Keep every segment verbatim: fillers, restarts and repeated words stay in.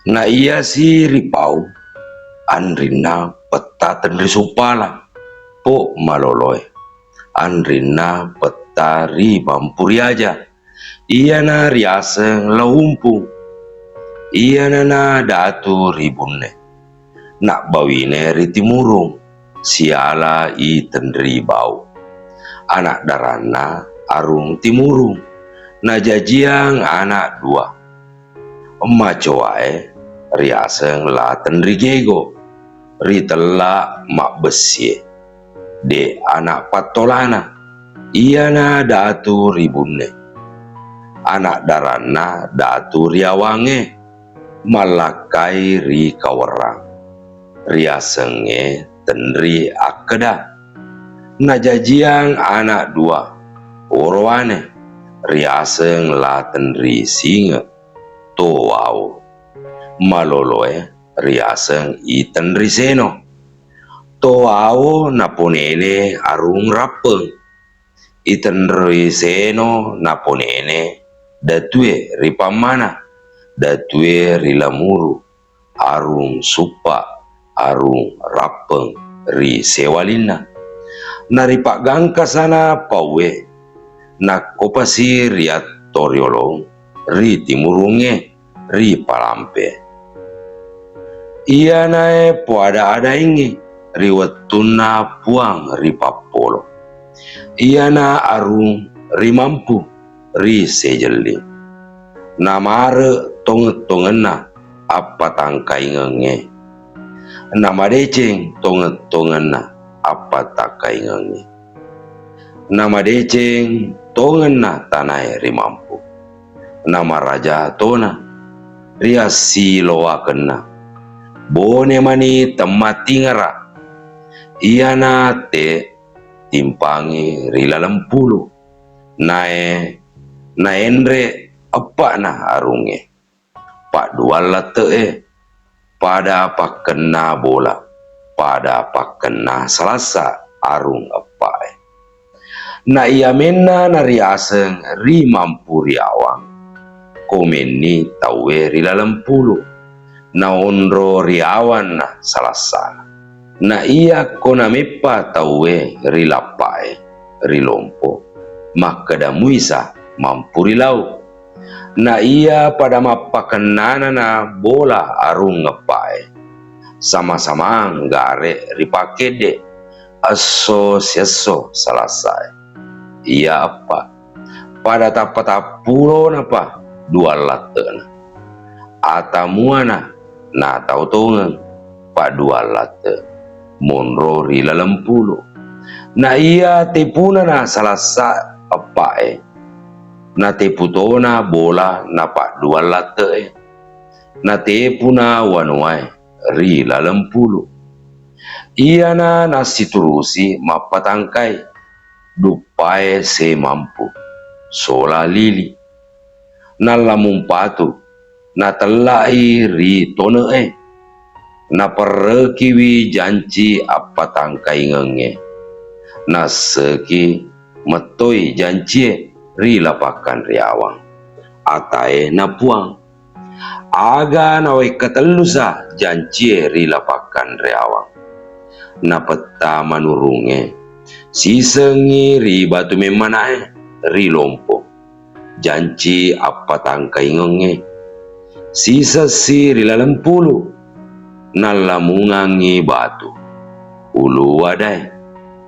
Na iyasi ripau, anrinna petta tenri sumpala, po maloloe, anrinna petta ri Mampu ri aja, iyana riaseng La Umpung. Iyana na datu ri Bunne, nabbawine ri Timurung, siala i Tenri Bau. Anak daranna Arung Timurung, najajiang anak dua. Macowae riaseng La Tenri Gego, ritella mabbessie. De anak pattolana, iyana datu ri Bunne. Anak daranna Datu Riawangnge, mallakkai ri Kawerrang, riasengnge Tenri Akkeda. Najajiang anak dua, worowane, riaseng La Tenri Singe, Towao. Maloloe riaseng I Tenri Seno. Towao naponene Arung Rappeng. I Tenri Seno naponene datue ri Pammana, datue ri Lamuru, Arung Suppa, Arung Rappeng ri Sewalinna. Naripaggangkasana pauwe, nakkopasi ri attoriolong ri Timurungnge ri Palampe. Iyanae poada-adaengngi ri wettunna Puang ri Pappolo. Iyana Arung ri Mampu ri Sejelli. Namare tongeng-tongenna appatangkaingengnge. Namadeceng tongeng-tongenna appatangkaingengnge. Namadeceng tongenna tanae ri Mampu. Namaraja tona riassiloakenna. Bone mani temmattingara. Iyana te timpangi ri laleng pulu. Nae naenre eppa'na arungnge. Padduallatte'e, pada pakkenna bola, pada pakkenna salassa arung eppa'e. Na iya menna nariaseng ri Mampu Riawang, komenni tauwe ri laleng pulu, naonro Riawanna salassana. Na iyakko nameppa tauwe ri lappa'e, ri lompo, makkeda muisa Mampu Rilau. Na iya pada mappakennanana bola arung eppa'e, sama-samang gare ri pakkedde, esso siesso salassae. Iya eppa, pada tappa-tappulonapa duallatte'na. Atamuana natau tongeng padduallatte monro ri laleng pulu. Na iya tepunana salassa eppa'e, nateputona bola napadduallatte'e, natepuna wanuae ri laleng pulu. Iyana nassiturusi mappatangkai, duppae Se Mampu, sola Lili. Nallamumpatu, natella'i ri tone'e. Naperrekiwi janci appatangkaingengnge. Nasseki mettoi jancie ri Lapakkan Riawang. Atae na Puang. Aga nawekka tellusa jancie ri Lapakkan Riawang. Napetta manurungnge, sisengngi ri Batu Memmanae ri Lompo. Janci appatangkaingengnge. Sisessi ri laleng pulu, nallamungangngi batu. Ulu wadae,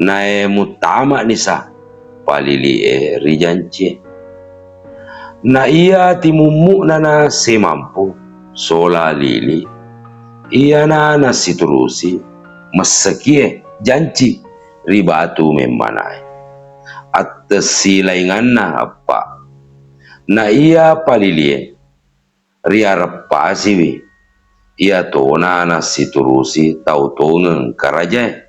nae muttama'nisa palili'e ri jancie. Na iya timummu'nana Se Mampu, sola Lili, iyana nassiturusi messekie janci ri Batu Memmanae. Attessilainganna eppa. Na iya palilie riareppasiwi, iyatona nassiturusi tau tongeng karajae.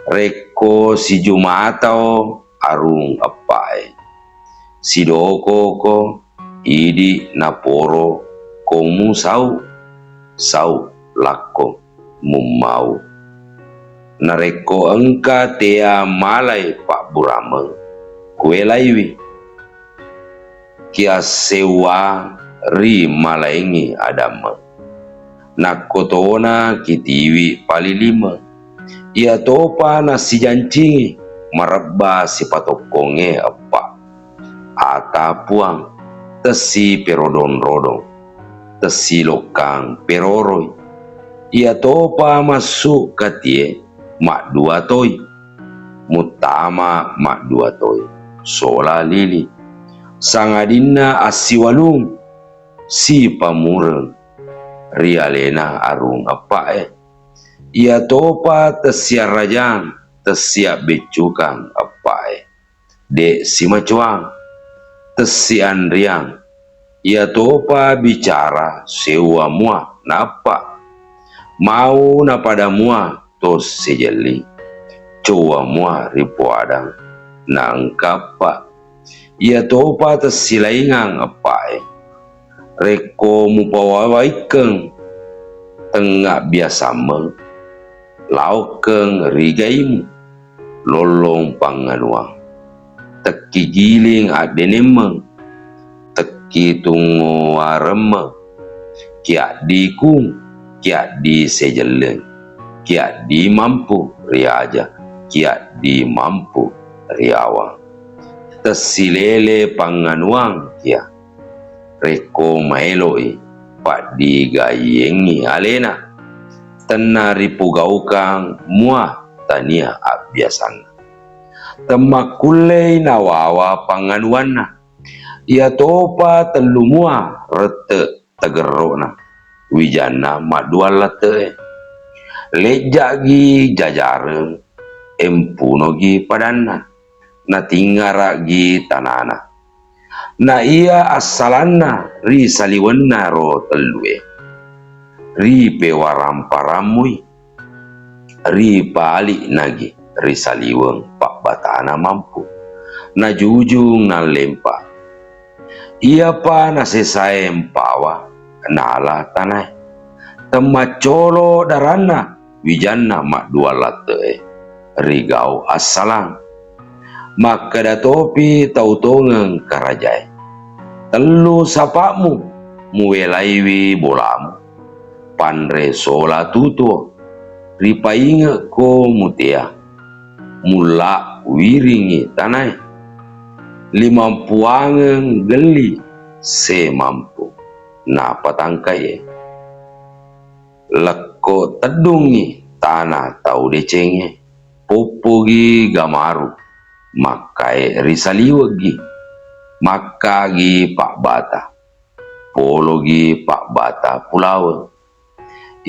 Rekko sijumatao arung eppae, sidokoko idi naporo komu sau, sau lakko mummau. Narekko engka tea malai pabburameng, kuelaiwi. Kiassewwa ri malaengngi adammeng. Nakkotona kitiwi palilimeng. Iyatopa nassijancingi marebba sipatokkongnge eppa. Ata Puang, tessi perodong-rodong, tessi lokkang peroroi. Iyatopa massu katie maddua toi, muttama maddua toi, sola lili. Sangadinna assiwalung sipamureng ri alena arung eppa'e. Iyatopa tessiarrajang, tessiabbeccukang eppa'e. De' simacoang, tessianriang. Iyatopa bicara seuwa mua naeppa. Mau napada mua to sejelli. Cowa mua ripoadang naengka eppa. Iyatopa tessilaingang eppa'e. Rekko mupawawaikkeng tengnga biasammeng, laokkeng ri gaimu, lollong panganuang. Tekki giling addenemmeng, tekki tungowaremmeng, kiaddi kung, kiaddi sejelleng, kiaddi mampu riaja, kiaddi mampu riawang. Tessilele panganuang kia. Rekko maeloi paddigaiyengngi alena, tenna ripogaukang mua tania abbiasanna. Temmakkullei nawawa panganuanna. Iyatopa tellu mua rette' tagerro'na wijanna madduang latte'e. Lejja'gi jajareng empunogi padanna, natingngara'gi tanana. Na iya assalanna ri saliwenna ro tellue, ri pewaramparang mui, ri pali'nagi ri saliweng pabbatana mampu, najujung nallempa. Iyapa nasesae mpawa nala tanae. Temmaccolo daranna wijanna madduang latte'e ri gau assalang. Makkeda topi tau tongeng karajae, tellu sapa'mu muwelaiwi bolamu, panre sola tutuo, ripainge'ko mutea, mulla wiringngi tanae. Limampuangeng gelli se mampu napatangkai'e. Lekko teddungngi tana tau decengnge, poppogi gamaru, makkae ri saliweggi, makkagi pabbata, pologi pabbata pulaweng.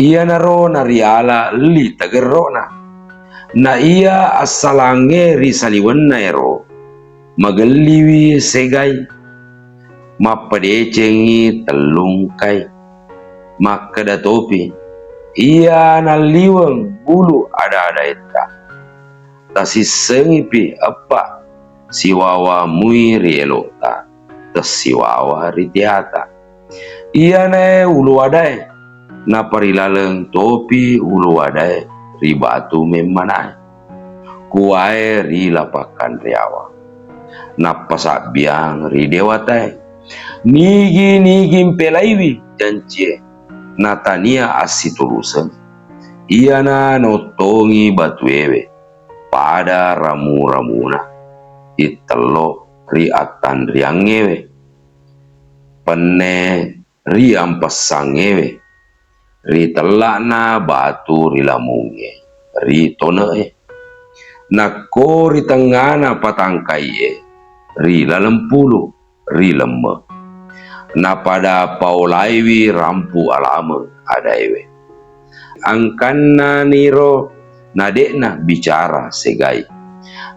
Iyanaro nariala elli tagerro'na. Na iya assalangnge ri saliwenna ero, magelliwi segai. Mappadecengngi tellungkai. Makkeda topi, iya nalliweng bulu ada-adaetta. Tasissengipi eppa siwawa mui ri elo'ta, tessiwawa ri teata. Iyanae ulu adae, naparilaleng topi ulu adae ri batu memmanae. Kuwae ri lapakkanreawa. Nappasabbiang ri dewatae. Nigi-nigi mpelaiwi jancie, natania assituruseng. Iyana naottongi batuewe, pada ramu-ramuna, ittello ri attanriangngewe, penne ri ampessangngewe, ri tella'na batu ri lamungnge, ri tone'e. Nakko ri tengngana patangkai'e, ri laleng pulu, ri lemme. Napada paolaiwi rampu alameng adaewe. Angkannaniro nade'na bicara segai.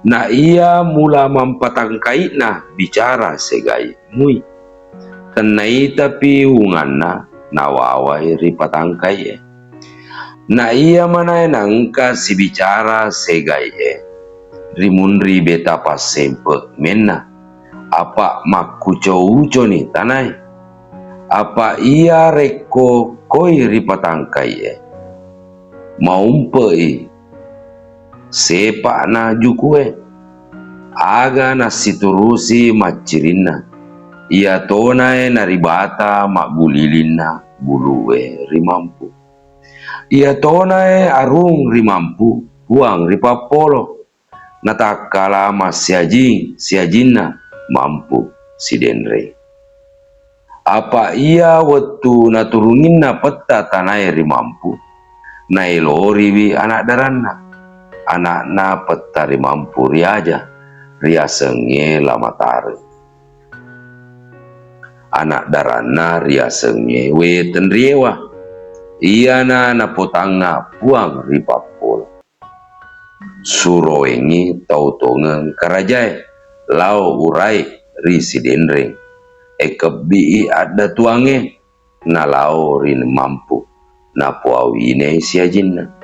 Na iya mula mampatangkai'na bicara segai mui. Tennaitapi unganna nawawai ri patangkai'e. Na iya manae naengka sibicara segai'e, rimunri beta passempe' menna, apa makkuco-uconi tanae. Apa iya rekko koi ri patangkai'e, maumpe'i sepa'na jukue, aga nassiturusi maccirinna, iya tonae naribata maggulilinna bulu'e ri mampu. Iya tonaé arung ri Mampu, Puang ripappolo. Natakkala massiajing siajinna Mampu Sidenreng. Apa iya wettu naturunginna petta tanaé ri Mampu, naéloriwi ana'daranna. Ana'na petta ri Mampu riaja, riasengngé La Matareng. Ana'daranna riasengngé Wé Tenriewa. Iyana napotangnga Puang ripappolo. Suroéngngi tau tongeng karajaé lao urai ri Sidenreng, ékebbi'i addatuangngé, nalao ri Mampu, napoawinei siajinna.